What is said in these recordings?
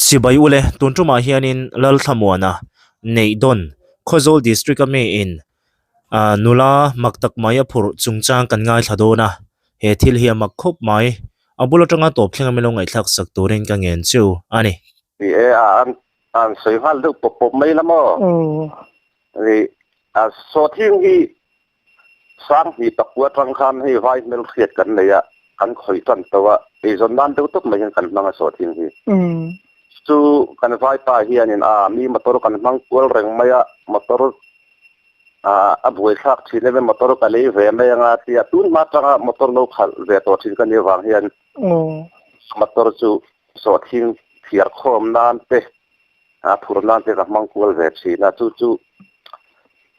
Chibai ule tun tumah hianin Lalthlamuana Neihdawn Khawzawl District a mi in ah nula mak tak mai a phurh chungchang kan ngaithla dawn a, he thil hi a mak khawp mai. A bul atanga tawp thleng a min lo ngaihthlak sak turin ka ngen chu a ni. Ni e, a an an sawi nghal deuh pawp pawp mai la maw? Ni, a sawthing hi Sanghnih pakua atang khan hei vai hmelhriat kan nei a, kan khawih tan tawh a, eizawn nan deuh tawp mai hian kan hmang a sawhthing hi. Chu kan vaipa hianin a mi motor kan hmang kual reng mai a, motor a buaithlak thin em em motor ka lei ve mai anga tia tun hma atanga motor lo khalh ve tawh thin ka nih avang hian motor chu sawhthing thiar khawm nan te a phur nan te ka hmang kual ve thin a, chu chu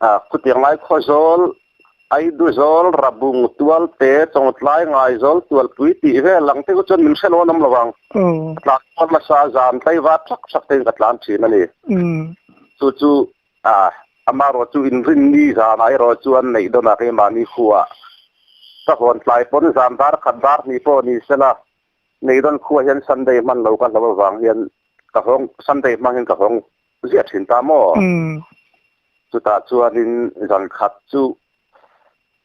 a khutiang lai Khawzawl, Aiduzawl, Rabung, Tualte, Chawngtlai, Ngaizawl, Tualpui tih vel ang te chu chuan min hre lo an awm lo vang. Ka tlan kual nasa a, zan tlaiva thak thak te in ka tlan thin a ni. Chu chu a amaherawh chu inrinni zanah erawh chuan neih dawnah keimahni khuaah ka hawn tlai pawn zan dar khat dar hnih pawh ni sela Neidawn khua hian Sunday hman lo ka hlo avang hian ka hawng Sunday hmang hian ka hawng ziah thin ta maw? Chutah chuanin zan khat chu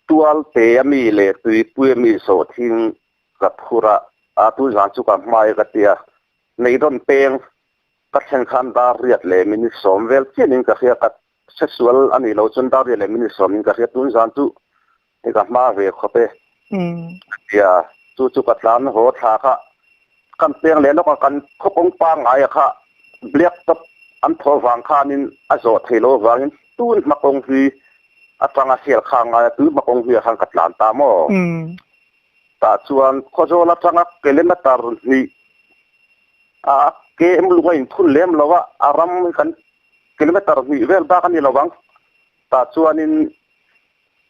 tualte a mi leh tuipui a mi sawhthing ka phur a, a tu zan chu ka hmai ka tia Neidawn peng ka thlen khan dar riat leh minute sawm vel chianin ka hria ka hresual a nih loh chuan dar riat leh minute sawmin ka hria tun zan chu Hei ka hma ve khawp e. Tia, chu chu ka tlan haw thla kha kan peng leh lawk a, kan khawpawng pangngai a kha black top an thaw vang khanin a zawh thei lo avangin tun hma kawng hlui atanga hel kha ngai a, tun hma kawng hluiah khan ka tlan ta maw? Tah chuan Khawzawl atanga kilometer hnih a KM lung a inthun lem lo a, a ram hi kan kilometer hnih vel bak a ni lo ang. Tah chuanin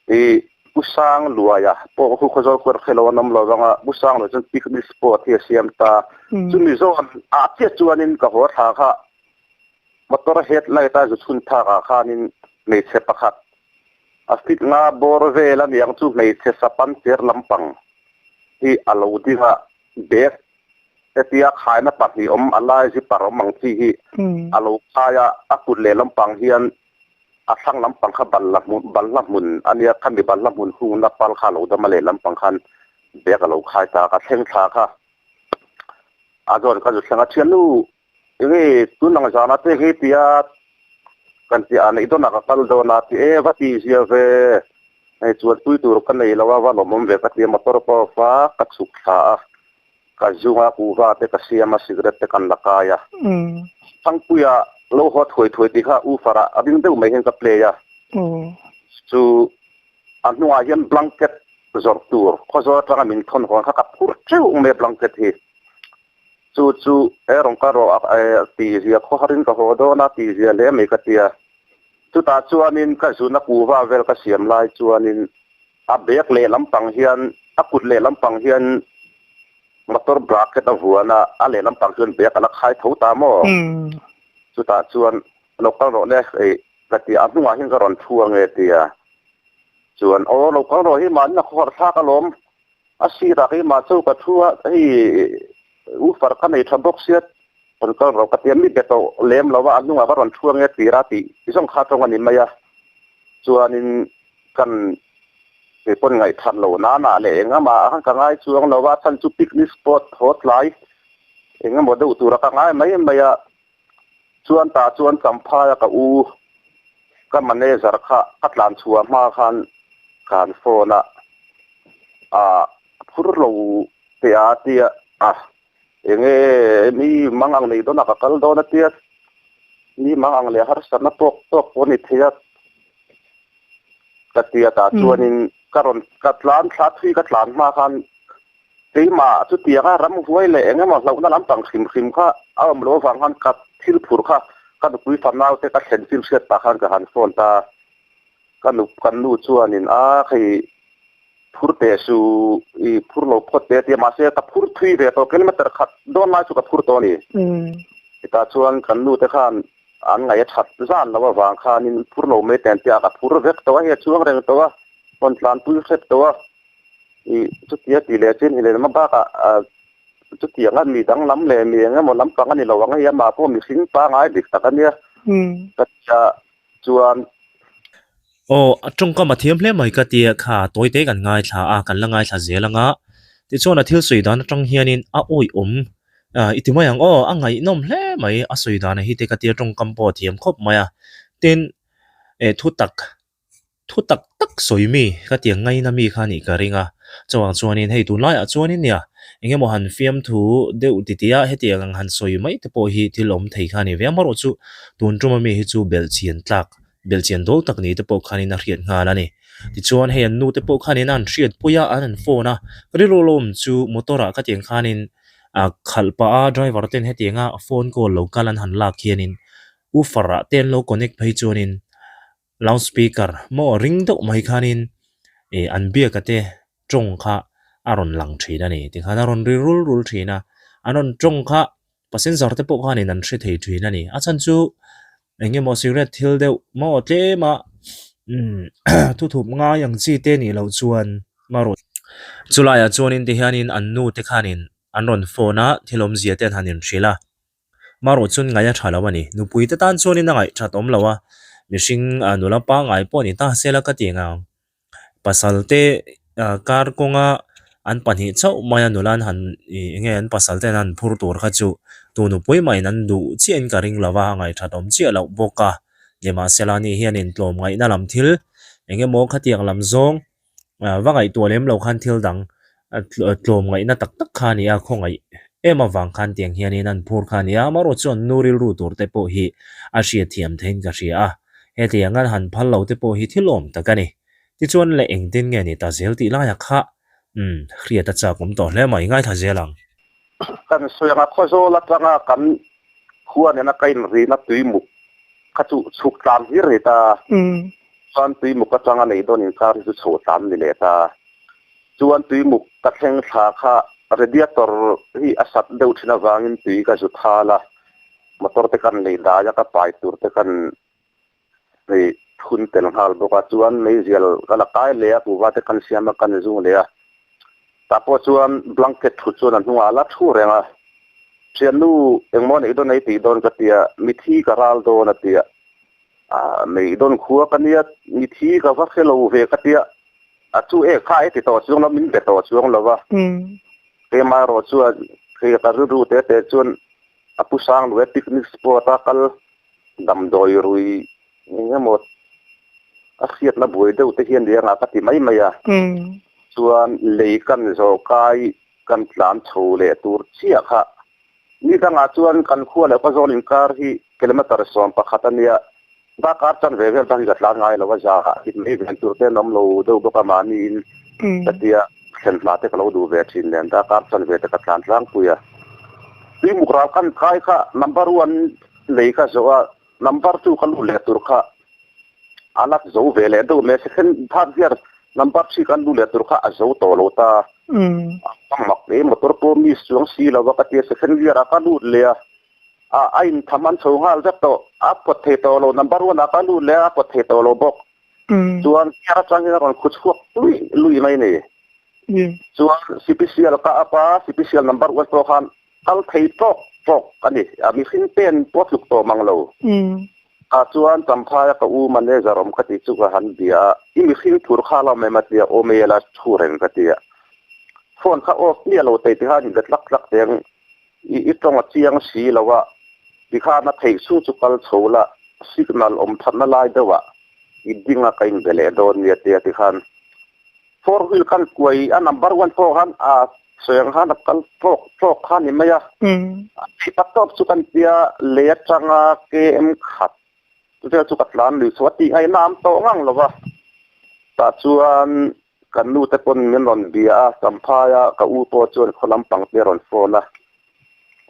I Pu Sang Luaia pawh khu Khawzawl khuar khe lo an awm lo vang a, Pu Sang Luaia chuan picnic spot hi a siam ta. Chumi zawn ah chiah chuanin ka haw thla kha motor headlight a zu chhun phak ah khanin hmeichhe pakhat a fit nga bawr vel a niang chu hmeichhe sapan cher lampang hi a lo ding a, bag hetia khaina pahnih awm a lai zipper awm ang chi hi a lo khai a, a kut leh lampang hian A thlang lampang kha balhla hmun balhla hmun a nia, khami balhla hmun hungna pal kha a lo dam a leh lampang khan bag a lo khai ta a, ka thleng thla kha a zawn ka zu thleng a, thiannu enge tun ang zana te hi tia kan tih a neih dawnah ka kal dawn a ti e va ti zia ve hei chuan pui tur ka nei lo a va lawmawm ve ka ti a motor pawh va ka chhuk thla a Ka zunga kuhva te ka siam a, cigarette te kan la kai a. Thangpuia lo haw thuai thuai tih kha U Farah a ring deuh mai hian ka play a. Chu a hnungah hian blanket zawrh tur Khawzawl atanga min thawn hawn kha ka phur teuh mai a blanket hi. Chu chu e rawn ka rawh a ti zia khawharin ka haw dawn a ti zia hle mai ka tia. Chutah chuanin ka zuna kuhva vel ka siam lai chuanin A bag lehlam pang hian a kut lehlam pang hian motor bracket a vuan a, a lehlam pang chuan bag a la khai tho ta maw? Chutah chuan lo kal rawh le ei ka ti a, a hnungah hian ka rawn thu ange tia chuan aw lo kal rawh hi mahni a khawharh thlak alawm, a sirah keimah chu ka thu a, hei woofer ka nei tha bawk sia rawn kal rawh ka ti a, mi be tawh lem lo a, a hnungah ka rawn thu ange tira tih zawng kha tawng a ni mai a, chuanin Kan kei pawn ngaihthat loh nana leh eng amah khan ka ngai chuang lo a, chhan chu picnic spot haw tlai eng emaw deuh tura ka ngai mai mai a, chuan tah chuan Champhaia ka u ka manager kha ka tlan chhuah hma khan ka han phone a, ah phur lo teh a tia a enge mi mang ang nei dawn a ka kal dawn a tia, mi mang ang leh harsatna tawk tawk pawh a ni thei a. Ka ti a tah chuanin ka rawn ka tlan thla thui ka tlan hma khan keimah chutianga ramhuai leh eng emaw hlauhna lampang hrim hrim kha a awm loh avang khan ka thil phur kha ka nupui fanau te ka thlen chin hriat pah khan ka han phone ta ka nu kan nu chuanin a hei phur teh su i phur lo phawt teh a ti a mahse ka phur thui ve tawh kilometer khat dawn lai chu ka phur tawh a ni. Chutah chuan kan nu te khan An ngaih a that zan lo avang khanin phur lo mai ten te a ka phur vek tawh a, hei a chuang reng tawh a, rawn tlan pui hrep tawh a, ih chutia tih leh chin hi leh lama bakah ah Chutianga mi danglam leh mi eng emaw lampang a ni lo ang hei amah pawh mihring pangai dik tak a nia ka tia chuan. Aw, a tawngkam a thiam hle mai ka tia kha tawite kan ngaithla a, kan la ngaithla zel ang a. Tichuan a thil sawi dan atang hianin a awihawm i ti mai ang aw, a ngaihnawm hle mai a sawi dan hi te ka tia tawngkam pawh a thiam khawp mai a. Tin, eh thu tak Thu tak tak sawi mi ka ti ang ngaina mi kha nih ka ring a, chuvang chuanin hei tunlaiah chuanin nia eng emaw han fiamthu deuh titi a hetiang ang han sawi mai te pawh hi thil awm thei kha a ni ve a, amaherawh chu tun tuma mi hi chu belhchian tlak, belhchian dawl tak ni te pawh khanin a hriat nghal a ni. Tichuan hei an nu te pawh khanin a han hriatpui a, an han phone a, rilru lawm chu motor ah ka ti ang khanin a khalh pah a driver ten hetianga phone call lo kal an han lak hianin woofer ah te an lo connect phei chuanin Loud speaker maw ring deuh mai khanin ih an biaka te tawng kha a rawn lang thin a ni tikhan a rawn ri rul rul thin a an rawn tawng kha passenger te pawh khanin an hre thei thin a ni a chhan chu eng emaw cigarette thil deuh maw tlem a umm thuthup ngai ang chi te nih loh chuan marawh chulaiah chuanin tihianin an nu te khanin an rawn phone a thil awmzia te an han inhrilh a. Marawh chuan ngaih a tha lo a ni. Nupui te tan chuanin a ngaih that awm lo a, mihring nula pangngai pawh a ni ta se la ka ti ang. Pasal te kar kawnga an pahnih chauh mai a nula an han ih eng nge an pasal ten an phur tur kha chu tu nupui mahin an duh chiahin ka ring lo a, a ngaih that awm chiah loh bawk a. Nimahsela ni hianin tlawmngaihna lam thil eng emaw khatiang lam zawng va ngaihtuah lem lo khan thil dang tlawm ngaihna tak tak kha a ni a, khawngaih em avang khan tiang hianin an phur kha a ni a, amaherawh chuan nu rilru tur te pawh hi a hriatthiam theiin ka hria a, hetiang an han phal lo te pawh hi thil awm tak a ni. Tichuan leh engtin nge ni ta zel tih laiah kha umm hriat a chak awm tawh hle mai, ngaithla zel ang. Kan sawi anga Khawzawl atanga kan khua nena ka inrina tuimuk kha chu chhuk tlam hlir a ni ta. Chuan tuimuk atanga nei dawn inkar hi chu chho tlam ni leh ta. Chuan tuimuk ka thleng thla kha radiator hi a sat deuh thin avangin tui ka zu thal a, motor te kan lei dai a, ka pai tur te kan hei thun tel nghal bawk a. Chuan meizial ka la kai leh a, kuhva te kan siam a, kan zung leh a. Tah pawh chuan blanket thut chuan a hnungah a la thu reng a. Thiannu engmaw neih dawn ei tih dawn ka tia, mithi ka ral dawn a tia. Ah, nei dawn khua ka nia, mithi ka va hre lo ve ka tia, a chu e kha e ti tawh chuang lo, min be tawh chuang lo va. Keimah erawh chuan hei ka rilru te te chuan a pu sang lu e picnic spot a kal damdawi rui eng emaw a hriatna buai deuh te hian nia ngah ka ti mai mai a. Chuan lei kan zawh kai kan tlan chho leh tur chiah kha Ni dangah chuan kan khua leh Khawzawl inkar hi kilometre 11 a nia. Darkar chan ve vel bak hi ka tlan ngai lo a, za hit mai ven tur te an awm lo deuh bawk a, mahniin ka tia thlen hma te ka lo duh ve thin nen darkar chan ve te ka tlan tlangpui a. Tuimuk ral kan kai kha number one lei ka zawh a, number two ka lut leh tur kha a la zo ve leh deuh mai a, second third gear number three kan lut leh tur kha a zo tawh lo ta. A mak e, motor pawh miss chuang si lo a ka tia second gear ah ka lut leh a, a a intham an chho nghal vek tawh, a pawt thei tawh lo, number one ah ka lut leh a, a pawt thei tawh lo bawk. Chuan gear atang hian a rawn khu chhuak luih luih mai ni. Chuan CPCL ka up a, CPCL number one pawh khan kal thei tawk tawk a ni, a mihring pen pawh a tluk tawh mang lo. Ah chuan Champhaia ka u manager awm ka tih chu ka han bia a, i mihring thur kha lo mai ma tia awm e la thu reng ka ti a. Phone kha off miah lo thei tikhan in be tlak tlak teng i i tawng a chiang si lo a, tikhan a theih chu chu kal chho la signal awm thatna lai deuh ah i ding a ka in be leh dawn nia tia tikhan four wheel khan kuai a number one pawh khan a sawi ang khan a kal tawk tawk kha ni mai a. A tih tak tawp chu kan tia lei atanga KM khat vel chu ka tlan lui chu a tih ngaihna am tawh ngang lo va. Tah chuan kan nu te pawn min rawn bia a, Champhaia ka u pawh chuan khaw lampang te a rawn phone a.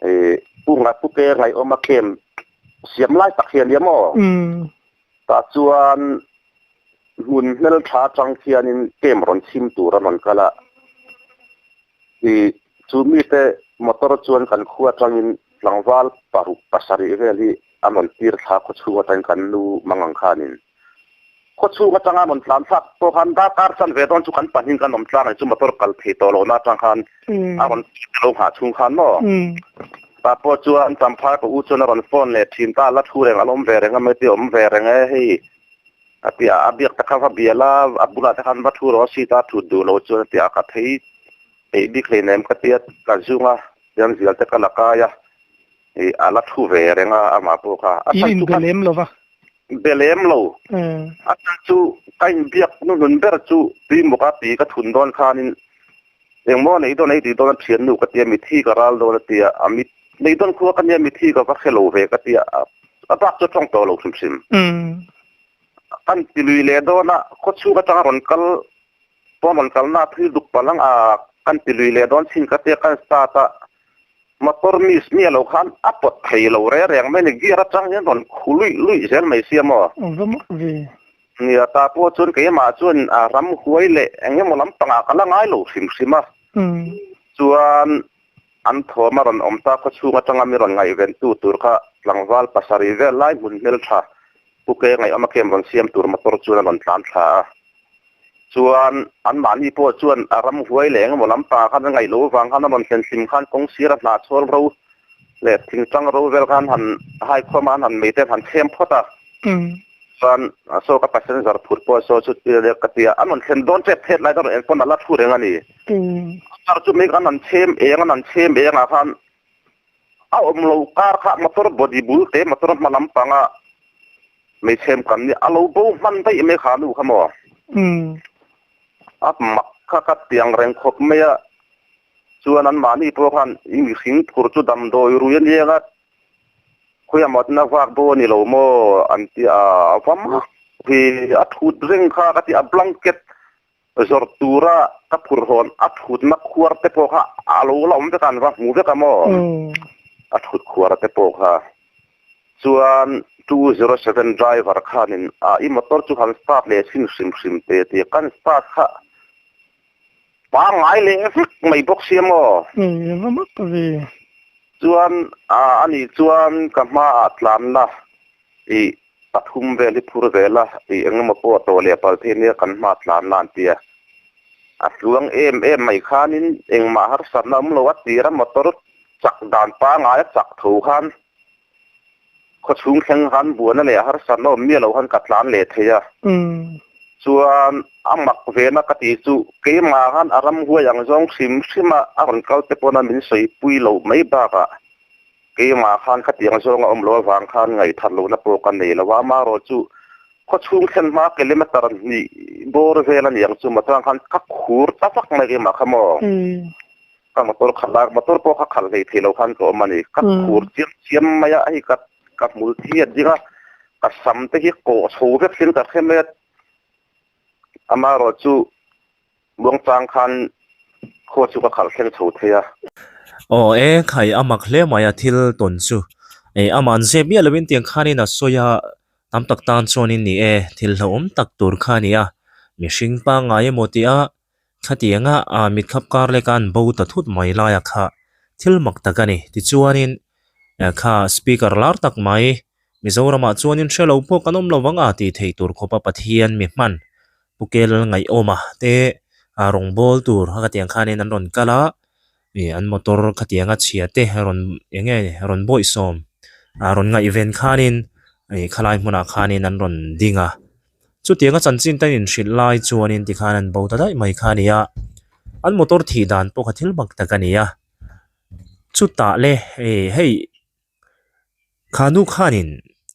Ih pu ngai pu ke ngaihawm a kem siam lai tak hi a nia maw? Tah chuan hmun hmeltha atang khianin camp rawn chhim tur a rawn kal a, ih chu mite motor chuan kan khua atangin tlangval paruk pasarih vel hi a rawn tir thla khaw chhung atangin kan nu mang ang khanin. Khawchhung atanga rawn tlan thlak pawh khan darkar chanve dawn chu kan pahnih kan awm tlang ang chu motor kal thei tawh lohna atang khan a rawn lo nghah chhung khan maw. Tah pawh chuan Champhai ka u chuan a rawn phone leh thin ta, la thu reng a la awm ve reng a mai te awm ve reng e hei a ti a, a biak te kha va bial a, a bulah te khan va thu rawh a seat a thut duh lo chuan a ti a, ka thei peih bik hleinem ka tia ka zung a, chuan zial te ka la kai a, ih a la thu ve reng a amah pawh kha. A chhan chu ka. Lem lo va. Be lem lo. A chhan chu ka inbiak hnuhnun ber chu tuimuka tui ka thun dawn khanin Engmaw nei dawn ei tih dawn a thiannu ka tia mithi ka ral dawn a tia a mit nei dawn khua ka nia mithi ka va hre lo ve ka tia a bak chu a tawng tawh lo hrim hrim. Kan ti lui leh dawn a khawchhung atanga rawn kal pawn rawn kalna a thil duk palh ang a kan ti lui leh dawn chin ka tia kan start a motor miss miah lo khan a pawt thei lo reng reng mai a ni gear atang hian rawn khu luih luih zel mai sia maw. Va mak ve. Nia, ta pawh chuan keimah chuan a ramhuai leh eng emaw lampangah ka la ngai lo hrim hrim a. Chuan an thawm a rawn awm ta khawchhung atanga mi rawn ngaihventu tur kha tlangval pasarih vel lai hmun hmeltha Pu Ke ngaihawm a kem rawn siam tur motor chuan a rawn tlan thla a. Chuan anmahni pawh chuan a ramhuai leh eng emaw lampangah khan a ngaih loh avang khan a rawn thlen hlim khan kawng sira hnahchhawl ro leh thingtang ro vel khan han haikhawm a, an han mei te an han chhem phawt a. Chuan saw ka passenger phur pawh saw chu tir leh ka ti a, an rawn thlen dawn tep phet lai dawn eng pawn a la thu reng a ni. Car chu mai khan an chhem eng an an chhem eng ah khan a awm lo car kha motor body bul te motor hma lampanga mei chhem kan nia a lo bo hman daih mai kha nu kha maw. A mak kha ka tiang reng khawp mai a, chuan anmahni pawh khan i mihring phur chu damdawi rui a nia nga Khawiah mah chuan a vak dawn a ni lo maw an ti a, va mak hi a thut reng kha ka ti a, blanket zawrh tura ka phur hawn a thutna khuar te pawh kha a lo la awm vek a, an va hmu vek a maw a thut khuar te pawh kha. Chuan 207 driver khanin a i motor chu han start leh chhin hrim hrim teh a ti a, kan start kha Pangngai leh vek mai bawk sia maw? Va mak ve. Chuan a nih chuan ka hmaah tlanna i pathum vel hi phur vel a, i engemaw pawh a tawh leh pal thei nia kan hma tlanna an ti a. A tluang em em mai khanin engmah harsatna awm lo a tir a motor chak dan pangngai a chak tho khan Khawchhung thleng khan buana leh harsatna awm miah lo khan ka tlan leh thei a. Chuan a mak vena ka tih chu keimah khan a ramhuai ang zawng hrim hrim a a rawn kal te pawn a min sawipui loh mai bakah keimah khan khatiang zawng a awm loh avang khan ngaihthat lohna pawh ka nei lo a. Amaherawh chu khawchhung thlen hma kilometer hnih bawr vel a niang chu matang khan ka khur ta vak mai keimah kha maw. Ka motor khalh a, motor pawh kha khalh hlei thei lo khan ka awm a ni. Ka khur chiam chiam mai a, hei ka ka hmul thi a ding a, ka sam te hi kawh chho vek hian ka hre mai a. Amaherawhchu muangchang khan khaw chu ka khalh thleng chho thei a. Aw e, khai a mak hle mai a thil tawn chu. E aman zep miah lovin tiang khanin a sawi a, tam tak tan chuanin ni e, thil hlauhawm tak tur kha a ni a, mihring pangngai emaw tih a, Khatianga a mitkhap kar leka an bo ta thut mai laia kha thil mak tak a ni. Tichuanin kha speaker lar tak mai Mizoramah chuanin hre lo pawh kan awm lo vang a tih theih tur khawpa Pathian mi hman Pu Kel Ngaihawma te rawngbâwl tur a khatiang khanin an rawn kal a, ih an motor khatianga chhia te rawn eng nge rawn bawihsawm a rawn ngaihven khanin ih khalai hmunah khanin an rawn ding a. Chutianga chanchin te inhrilh lai chuanin tikhan an bo ta daih mai kha a ni a, an motor thih dan pawh kha thil mak tak a ni a, chutah le ih hei khanu khanin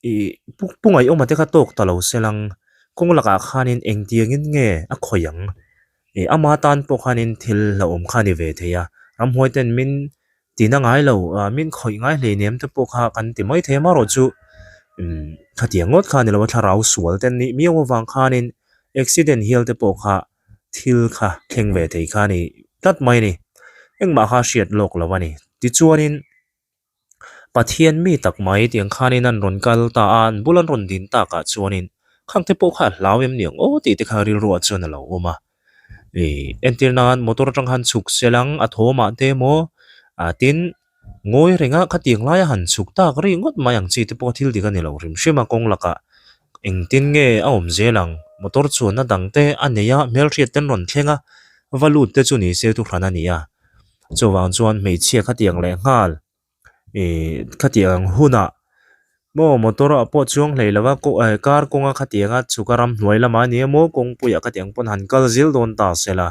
ih pu ngaihawma te kha tawk ta lo se lang kawng lakah khanin engtiangin nge a khawih ang ih ama tan pawh khanin thil hlauhawm kha a ni ve thei a, ramhuai ten min Tina ngai lo, min khawih ngai hleinem te pawh kha kan ti mai thei a, amaherawhchu umm khatiang ngawt kha a ni lo a, thlarau sual te an nih miau avang khanin accident hial te pawh kha thil kha thleng ve thei kha a ni tlat mai a ni, engmah kha a hriat lawk lo a ni. Tichuanin Pathian mi tak mai tiang khanin an rawn kal ta a, an bul an rawn din takah chuanin khang te pawh kha a hlau em ni ang aw tih te kha rilruah chuan a lo awm a. Ih entir nan motor atang khan chhuk sel ang a thawmah te emaw ah tin ngawi reng a khatiang laia han chhuk tak rih ngawt mai ang chi te pawh thil dik a ni lo hrim hrim a kawng lakah engtin nge a awm zel ang. Motor chuanna dang te a nei a, hmelhriat te an rawn thleng a, va lut te chu ni se thuhran a ni a. Chuvang chuan hmeichhia khatiang leh nghal ih khatiang hunah maw motor ah pawh chuang hlei lo va kaw eh car kawnga khatianga chhuk a ramhnuai lamah a ni emaw kawngpuiah khatiang pawn han kal zel dawn ta sela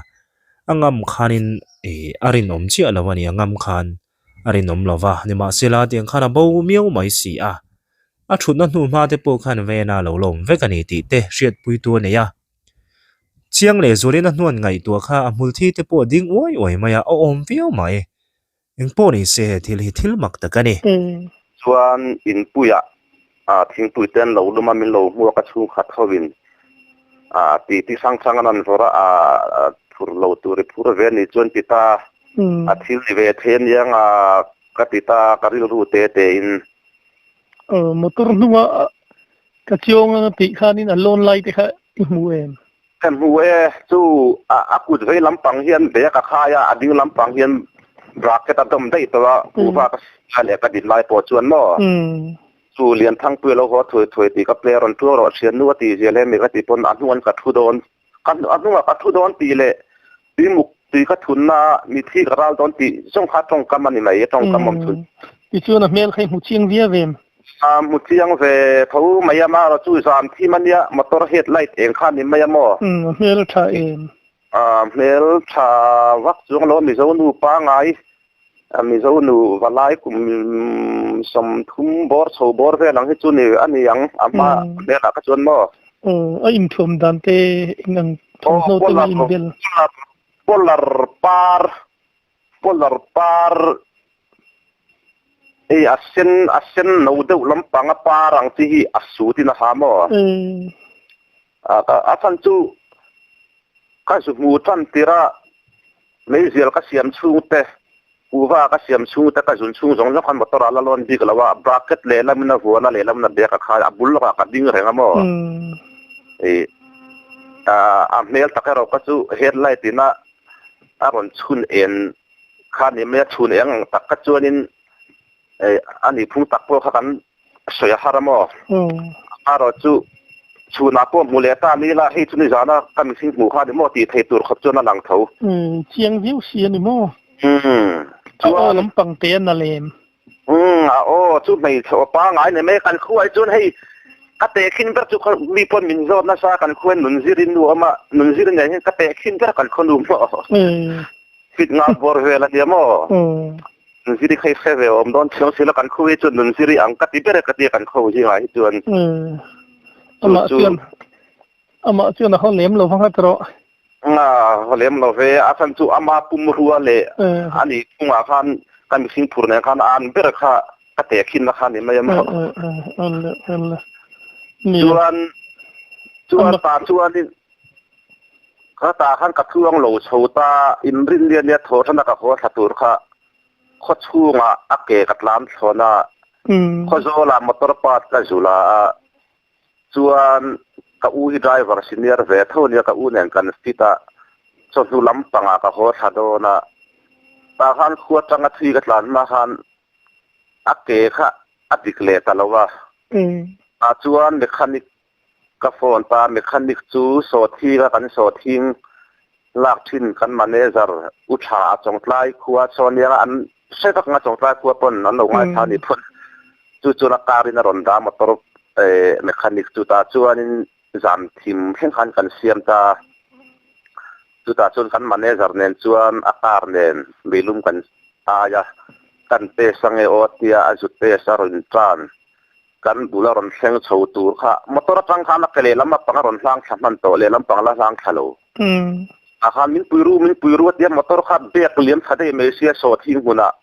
a ngam khanin ih a rinawm chiah lo a ni a ngam khan a rinawm lo va nimahsela tiang khan a bo miau mai si a a thutna hnu hma te pawh khan vena lo la awm vek a ni tih te hriatpuitu a nei a. Chiang leh zualin a hnuan ngaihtuah kha a hmul thi te pawh a ding uai uai mai a, a awm viau mai. Eng pawh ni se he thil hi thil mak tak a ni. Chuan inpuiah thingpui te an lo lum a, min lo hmuak a chhungkhat hovin ti ti hrang hrang an an vawrh a, phur lo tur i phur ve ni chuan ti ta, a thil ni ve thei aniang a ka ti ta ka rilru te te in. Motor hnunga Ka chiang anga tih khanin a lawn lai te kha i hmu em? Ka hmu e, chu a kut vei lampang hian bag a khai a, a ding lampang hian bracket a dawm daih tawh a, kuhva ka siam lai leh ka din lai pawh chuan maw? Chu Lianthangpui a lo haw thuai thuai tih ka player rawn ṭuang rawh thiannu a tih zial he mi ka tih pawn a hnung an ka ṭhu dawn, ka a hnungah ka ṭhu dawn tih leh tuimuk tui ka thunna a mithi ka ral dawn tih zawng kha tawngkam a ni mai, tawngkam awm chhun. Tichuan a hmel kha i hmu chiang viau em? A hmu chiang ve tho mai a, amaherawh chu zan thim a nia, motor head light eng kha a ni mai a maw? A hmel tha em? A hmel tha vak chuang lo, Mizo nu pangai, Mizo nu valai kum 30 bawr chho bawr vel ang hi chu ni a ni ang, a hma hmelah kha chuan maw? Aw, a inthuam dan te eng ang thawmhnaw te nge inbel? Collar par, collar par hei a sen a sen no deuh lampang a par ang chi hi a sut in a ha maw? A chhan chu ka zu hmu tan tir a, meizial ka siam chhung te, kuhva ka siam chhung te, ka zun chhung zawng zawng khan motor ah la lawn bik lo a, bracket lehlam in a vuan a, lehlam in a bag a khai a, a bul lawkah ka ding reng a maw? Ih a hmel tak erawh ka chu headlight in a a rawn chhun en kha ni mai a, chhun eng ang tak kha chuanin a nih phung tak pawh kha kan sawi a har a maw? Erawh chu chhunah pawh hmu leh ta ni la, hei chu nizana ka mihring hmuh kha a ni maw tih theih tur khawp chuan a lang tho. Chiang viau si a ni maw? A aw lampang te a na lem. A aw chu hmeichhe aw pangai ni mai kan khuai chuan hei ka tehkhin ber chu mi pawn min zawt nasa kan khuai nunzirin nu awm a, nunzir nen hian ka tehkhin ber kan khaw nu maw? Fit nga bawr vel a nia maw? Nunziri kha i hre ve awm dawn thiang silo kan khaw hi chuan Nunziri ang ka ti ber e ka tia kan khaw zingah hi chuan. Amah chuan amah chuan a haw lem lo vang a tawh. A haw lem lo ve a chhan chu ama pumrua leh a nih chungah khan ka mihring phur nen khan a an ber kha ka tehkhin na kha ni mai a maw. Chuan chuan tah chuanin Ka tah khan ka thuang lo chho ta, inrin lian nia thaw ṭana ka haw thla tur kha khaw chhungah a ke ka tlam thlawn a, Khawzawlah motor part ka zu la a, chuan ka u hi driver senior ve tho nia ka u nen kan fit a, chawhnu lampangah ka haw thla dawn a, tah khan khua ṭanga thui ka tlan hma khan a ke kha a dik leh ta lo a, tah chuan mechanic Ka phone ta mechanic chu sawhthing a kan sawhthing lak thin kan manager u tha a chawngtlai khua sawn nia an hre vak anga chawngtlai khua pawn an lo ngaithla a ni phawt chu chuan a car in a rawn dah motor eh mechanic chu tah chuanin zan thim thleng khan kan siam ta chutah chuan kan manager nen chuan a car nen meilum kan ai a kan test ange aw tia a zu test a rawn tan. Kan bul a rawn thleng chho tur kha motor atang khan a ke lehlam a pang a rawn hlang thla hman tawh, lehlam pang la hlang thla lo. Tah khan min pui ru, min pui ru a tia motor kha bag liam thla daih mai sia sawhthing hmunah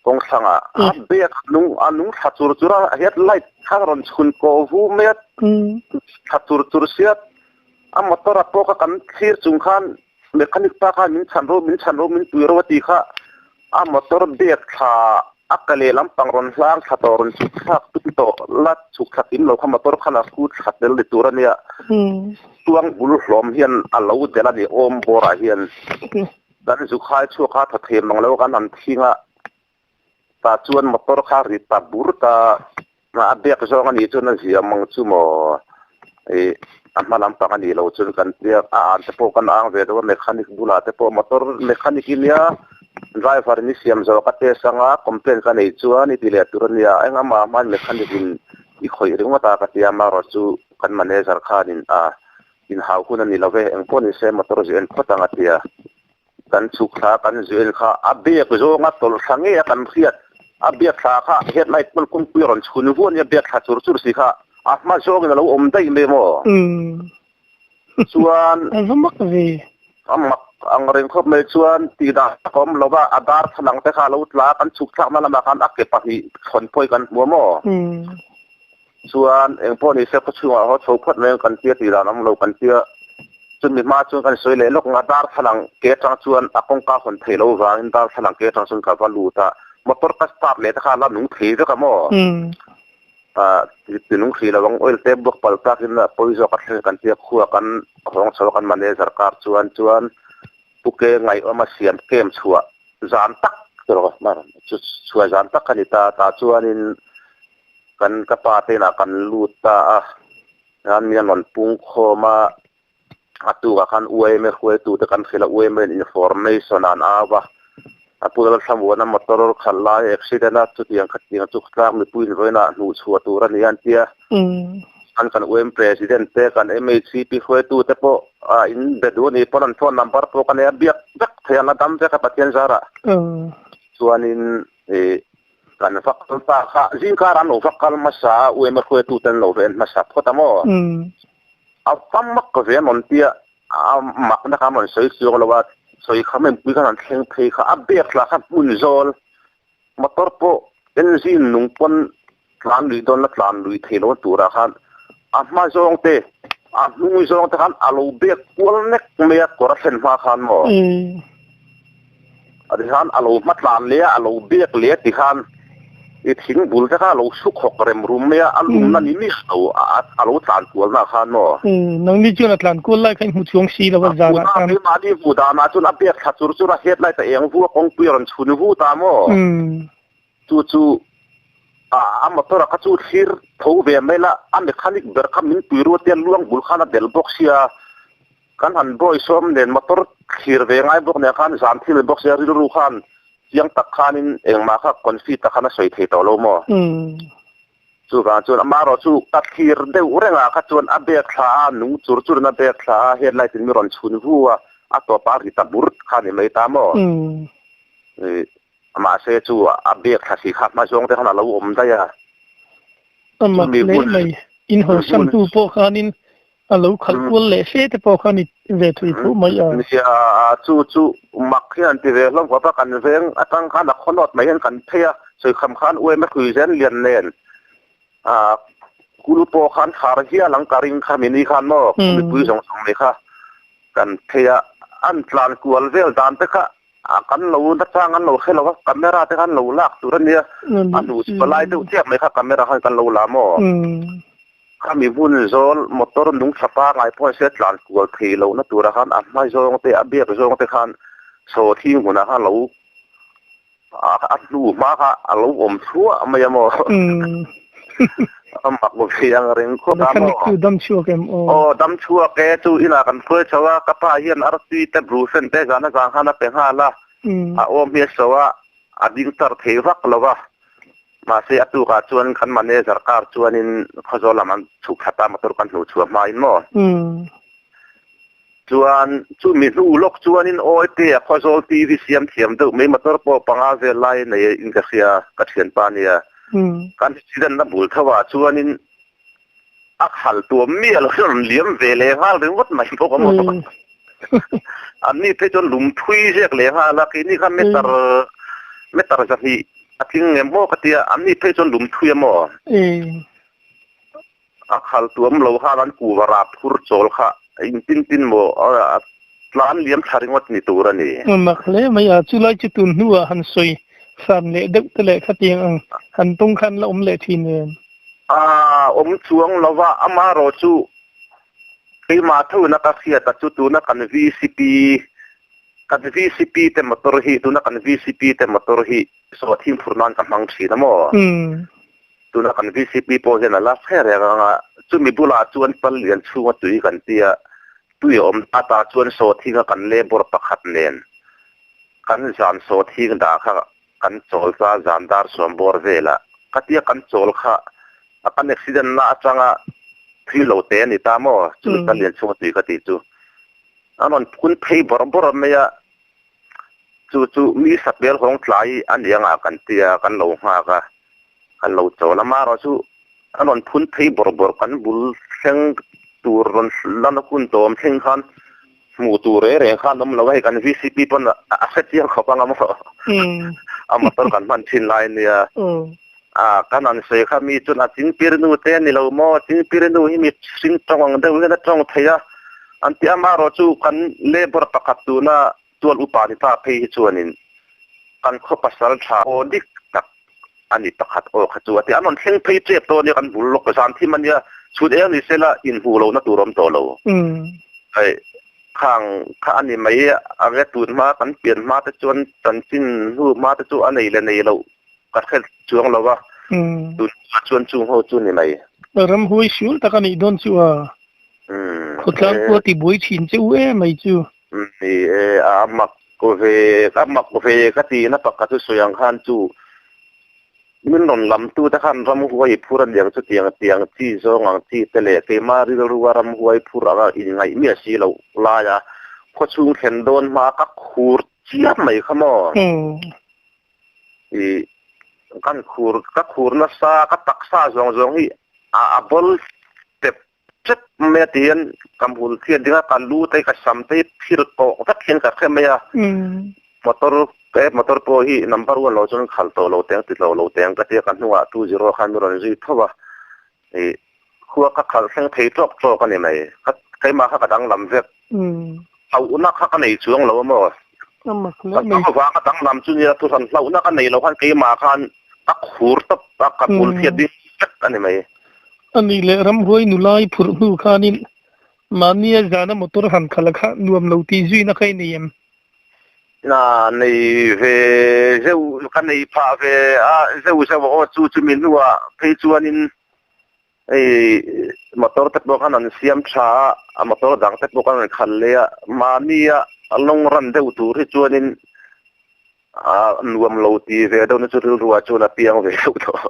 kawng thlangah a bag a nung a nung thla chur chur a, head light kha a rawn chhun kawh vu mai a, thla chur chur sia a motor a pawh kha kan thlir chung khan mechanic pa khan min chhan ru, min chhan ru, min pui ru a tih kha A motor bag thla a ka leh lampang rawn hlang thla tawh rawn chhuk thlak tum tawh la chhuk thla kim lo kha motor khan a hrut thla tel ni tur a nia. Tuang bul hlawm hian a lo delh a ni awm bawrah hian kan zu khai chhuak a tha thei mang lo kan han thing a tah chuan motor kha ri ta bur ta a bag zawng a nih chuan a zia mang chu maw ih. A hma lampang a nih loh chuan kan tia a an te pawh kan ang ve deuh a mechanic bulah te pawh motor mechanic i nia driver in i siam zawh ka test anga complaint ka neih chuan i ti leh tur a nia eng amah hmain mechanic in i khawih ringawt a ka tia amaherawh chu kan manager khanin a inhau hun a ni lo ve engpawh ni se motor zu en phawt ang a tia. Kan chhuk thla kan zuel kha a biak zawnga tawlh thla ngei a kan hriat. A biak thla kha headlight pawn kawngpui a rawn chhun vuah nia biak thla chur chur si kha a hma zawngin a lo awm daih mai maw? Chuan A va mak ve. A mak ang reng khawp mai chuan tih dan a awm lo va, a dar thlalang te kha a lo tla a, kan chhuk thlakna lamah khan a ke pahnih thlawn pawhin kan hmu a maw? Chuan engpawh ni se khawchhungah haw chho phawt mai ang kan tia tih dan awm lo kan tia. Chumi hma chuan kan sawi leh lawk ang a, darthlalang ke atang chuan a kawngka hawn theih loh vangin darthlalang ke atang chuan ka va lut a, motor ka start leh te kha a la nung thei vek a maw? Ti nung hrih lo ang, oil te buak palh takin a pawi zawk a thleng kan tia khua kan hawng chho a kan manager car chuan chuan Pu Ke ngaihawm a siam kem chhuah zan tak chhuah zan tak a ni ta, tah chuanin kan ka pa te inah kan lut ta a, khan mi an rawn pung khawm a, a tukah khan UAMA hruaitute kan hrilh a, UAMA in information an au a, a pu Lalthlamuana motor khalh lai accident a, chutiang khatiang chu khawtlang mipui in vawiinah hnuh chhuah tur a ni a an ti a, khan kan UAM president te kan MHCP hruaitute pawh a in be duh a ni pawn an phone number pawh ka nei a, biak vek thei ang a dam vek a Pathian zarah chuanin ih Kan va kal ta kha, zingkar an lo va kal hmasa a, UMA hruaitute an lo va en hmasa phawt a maw? A va mak ve an rawn tia, a makna kha an rawn sawi chuang lo a, sawi kha mipui khan an thleng phei kha, a bag lah kha hmun zawl, motor pawh engine nung pawn tlan lui dawn la tlan lui thei lo turah khan a hma zawng te, a hnung zawng te khan a lo bag kual nek mai a, kawr a thlen hma khan maw? A ti khan a lo hma tlan leh a, a lo biak leh a ti khan i thing bul te kha a lo su khawk rem rum mai a, a lumna ni miah lo a lo tlan kual na khan maw? Nangni chuan a tlan kual lai kha i hmu chuang si lo a zanah khan. Keimahni hmu danah chuan a biak thla chur chur a, headlight a eng vu a, kawngpui a rawn chhun vu ta maw? Chu chu a motor a kha chu thlir tho ve mai la, a mechanic ber kha min pui ruat tia luang bul khan a delh bawk sia. Kan han bawi sawm nen motor thlir ve ngai bawk nen khan zan thil bawk sia rilru khan chiang tak khanin engmah kha confi tak khan a sawi thei tawh lo maw? Chuvang chuan amaherawh chu ka thlir deuh rengah kha chuan a bag thla a, nung chur churin a bag thla a, headlight in mi rawn chhun vu a, a tawpah a ri ta bur kha a ni mai ta maw? Mahse chu a bag thla si kha hma zawng te khan a lo awm daih a. A mak hle mai. Inhawlsan hnu pawh khanin A lo khalh kual leh hle te pawh kha ni ve thui tho mai a. Nia, chu chu mak hian an ti ve hlawm khawp a, kan veng atang khan a khawnawt mai hian kan phei a, sawikham khan uaima hrui zen lian nen kul pawh khan khar hial ang ka ring kha mini khan maw mipui zawng zawng mai kha kan phei a, an tlan kual vel dan te kha kan lo nachang an lo hre lo a, camera te khan lo lak tur a nia, a hnu palai deuh chiah mai kha camera khan kan lo la maw. Khami hmun zawl motor nung tha pangai pawh se tlan kual thei lohna turah khan a hma zawng te a biak zawng te khan chaw thing hunah khan lo a hnu hma kha a lo awm thluah mai a maw? A mak ve ang reng khawp a maw? Chu dam chhuak em aw? Aw dam chhuak e, chu inah kan hruai chho a, ka pa hian artui te brufen te zan a zang khan a pe nghal a, a awm hi a so a, a ding tar thei vak lo va. Mahse a tukah chuan kan manager car chuanin Khawzawl lam an chhuk thla ta motor kan hnuh chhuah hmain maw? Chuan chumi hnu lawk chuanin Awite a Khawzawl TV siam thiam deuh mai motor pawh panga vel lai nei in ka hria ka thianpa nia. Kan accident na bul tho ah chuanin a khal tuam miah lo hian rawn liam ve leh nghal ringawt mai bawk a maw? Anni phei chuan lum thui ziak leh nghal a, keini kha meter meter zahnih a tling ngem maw ka tia, anni phei chuan lum thui a maw? A khal tuam lo khan an kuva rap phur chawl kha in tin tin maw a tlan liam thla ringawt ni tur a ni. Mak hle mai a, chulai chu tun hnuah han sawi san leh deuh te leh khatiang ang han tawng khan la awm leh thin em? A awm chuang lova, amaherawh chu Keimah thuna ka hriat a chu tuna kan vcp kan vcp te motor hi tuna kan vcp te motor hi sawhthing phur nan ka hmang thin a maw? Tuna kan VCP pawh hian a la hre reng ang a, chumi bulah chuan pal lian chhunga tui kan tia, tui a awm ta ta chuan sawthinga kan labour pakhat nen kan zan sawthing dah kha kan chawl ta zan dar sawm bawr velah ka tia kan chawl kha a kan accident na atanga thui lo te a ni ta maw chumi pal lian chhunga tui ka tih chu a rawn phun phei bawrh bawrh mai a. Chu chu mi sapel hawng tlai a ni anga kan tia kan lo nghak a, kan lo chawl a. Amaherawh chu a rawn phun phei bawrh bawrh kan bul thleng tur rawn lan hun tawm thleng khan hmuh tur reng reng khan awm lo a, hei kan VCP pawn a hre chiang khawp anga maw a motor kan hman thin lai ania. A kan han sawi kha mi chuan a chingpirnu te a ni lo maw, chingpirnu hi mi hring tawng ang deuh hian a tawng thei a, an ti a, amaherawh chu kan labour pakhat tuna tual upa ni ta phei hi chuanin kan khaw pasal tha aw dik tak a ni pakhat aw kha chu a ti a, an rawn thleng phei tep tawh a nia kan bul lawk zan thim a nia, chhut eng ni sela inhmuh lohna tur awm tawh lo. Hei khang kha a ni mai a, nge tun hma kan pian hma te chuan chanchin hnu hma te chu a nei leh nei loh Ka hre chuang lo a, tun hma chuan chung ho chu ni mai. Ramhuai sul tak a nih dawn chu a, khawtlang pawh a ti buai thin che u em mai chu. Ni e, a mak ve, a mak ve ka ti na pakhat chu sawi ang khan chu min rawn lam tu te khan ramhuai phur a niang chu tiang tiang chi zawng ang chi te leh keimah rilru a ramhuai phur anga inngaih miah si loh laia khawchhung thlen dawn hma ka khur chiam mai kha maw. I kan khur ka khur nasa ka taksa zawng zawng hi a a bawl tep tep mai a ti hian ka hmul thiat ding a ka lu te ka sam te hi phir tawh vek hian ka hre mai a motor he motor pawh hi number one lo chuan khalh tawh lo teng ti tawh lo teng ka tia ka hnungah 20 khan min rawn zui tho a i khua ka khalh thleng thei tawk tawk a ni mai ka keimah kha ka danglam vek hlauhna kha ka nei chuang lo a maw ka hnam avanga danglam chu nia thuhran hlauhna ka nei lo khan keimah khan ka khur tawp a ka bul thiat ding vek a ni mai. A nih leh ramhuai nulai phurh hnu khanin mahnia zana motor han khalh a kha nuam lo tih zuina kha i nei em? Na nei ve zeuh ka nei phah ve a zeuh zeuh aw chu chumi hnuah phei chuanin hei motor te pawh khan an siam tha a a motor dang te pawh khan an khalh leh a mahnia lawng ran deuh tur hi chuanin a nuam lo ti ve deuh na chu rilru ah chuan a piang ve deuh tawh.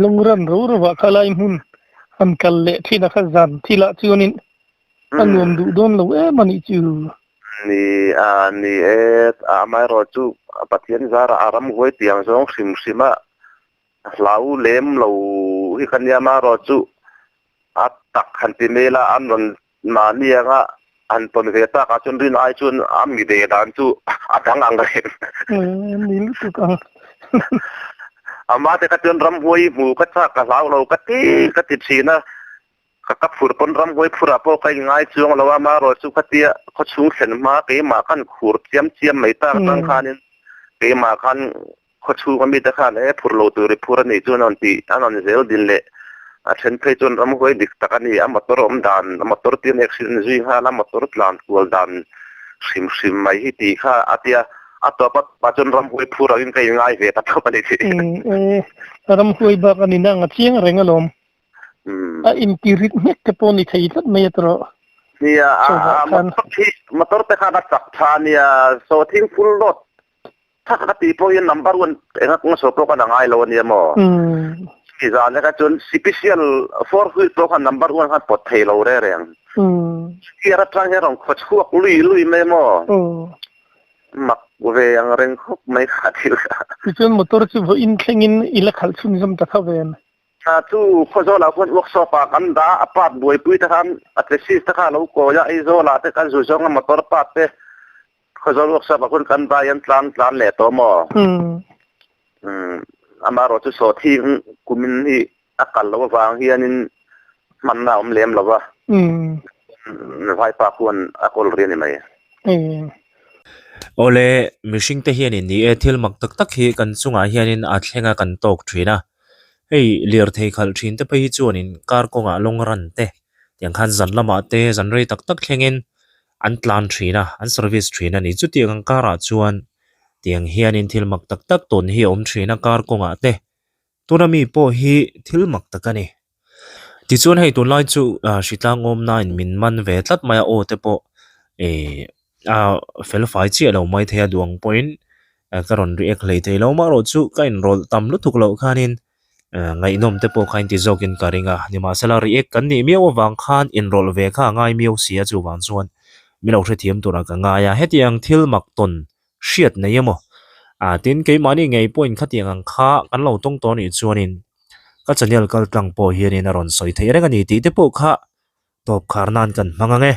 Lawng ran ro ro ah kha lai hmun han kal leh thin a kha zan thil ah chuanin A nuam duh dawn lo em a nih chu. Ni a, ni e, amaherawh chu Pathian zara a ram huai tiang zawng hrim hrim a, hlau lem lo hi ka nia amaherawh chu a tak han ti mai ila an rawn mahni anga han tawn ve tak ah chuan rin ai chuan a mi ve dan chu a dang ang reng. Ni lutuk ang. Amah te kha chuan ram huai hmu ka chak ka hlau lo ka ti ka ti thin a. Ka ka phur pawn ramhuai phurah pawh ka inngai chuang lo a, amaherawh chu khatia khawchhung thlen hma keimah khan khur chiam chiam mai tak atang khanin keimah khan khawchhunga mite khan e phur lo tur i phur a nih chuan a rawn tih a rawn zel din leh a then phei chuan ramhuai dik tak a ni, a motor awm dan, a motor tir accident zui nghal a motor tlan kual dan hrim hrim mai hi tih kha a tia a tawp a tawpah chuan ramhuai phur angin ka inngai ve ta tawp a ni tih. E ramhuai bak a ni na ang a chiang reng alawm. A inti rit nghek te pawh ni thei tlat mai a tawh. Nia, a motor hi motor te khan a chak tha a nia, sawhthing full load thak a tih pawhin number one enga kawng saw pawh khan a ngai lo a nia maw. Chumi zan leka chuan special four wheel pawh khan number one khan pawt thei lo reng reng. Gear atang hian rawn khaw chhuak lui lui mai maw. Mak ve ang reng khawp mai kha thil kha. Tichuan motor chu vawiin thlengin i la khalh chhunzawm ta tho ve. Thla chu Khawzawlah khuan workshop ah kan dah a, a part buaipui te khan a chassis te kha a lo kawi a, Aizawlah te kan zu zawng a motor part te Khawzawl workshop ah khuan kan dah hian tlan tlan leh tawh maw? Umm amaherawh chu sawhthing kumin hi a kal loh avang hianin hmanna a awm lem lo va, Vaipa khuan a kawl ri a ni mai. Awle, mihring te hianin ni e thil mak tak tak hi kan chungah hianin a thleng a kan tawk thin a. Hei lirthei khalh thin te phei hi chuanin kar kawngah lawng ran te tiang khan zan lamah te zan rei tak tak thlengin an tlan thin a an service thin a ni chutiang ang karah chuan tiang hianin thil mak tak tak tawn hi a awm thin a kar kawngah te. Tuna mi pawh hi thil mak tak a ni. Tichuan hei tunlai chu ah hritlang awmnain min man ve tlat mai a aw te pawh ih ah fel fai chiah lo mai thei a duang pawhin ka rawn react hlei thei lo amaherawh chu ka inrawlh tam lutuk loh khanin ngaihnawm te pawh kha inti zawkin ka ring a nimahsela react kan nih miau avang khan inrawlh ve kha a ngai miau si a chuvang chuan min lo hrethiam turah ka ngai a hetiang thil mak tawn hriat nei emaw ah tin keimahni ngei pawhin khatiang ang kha kan lo tawng tawh anih chuanin ka channel kal tlang pawh hianin a rawn sawi theih reng a ni tih te pawh kha tawp khar nan kan hmang ang e.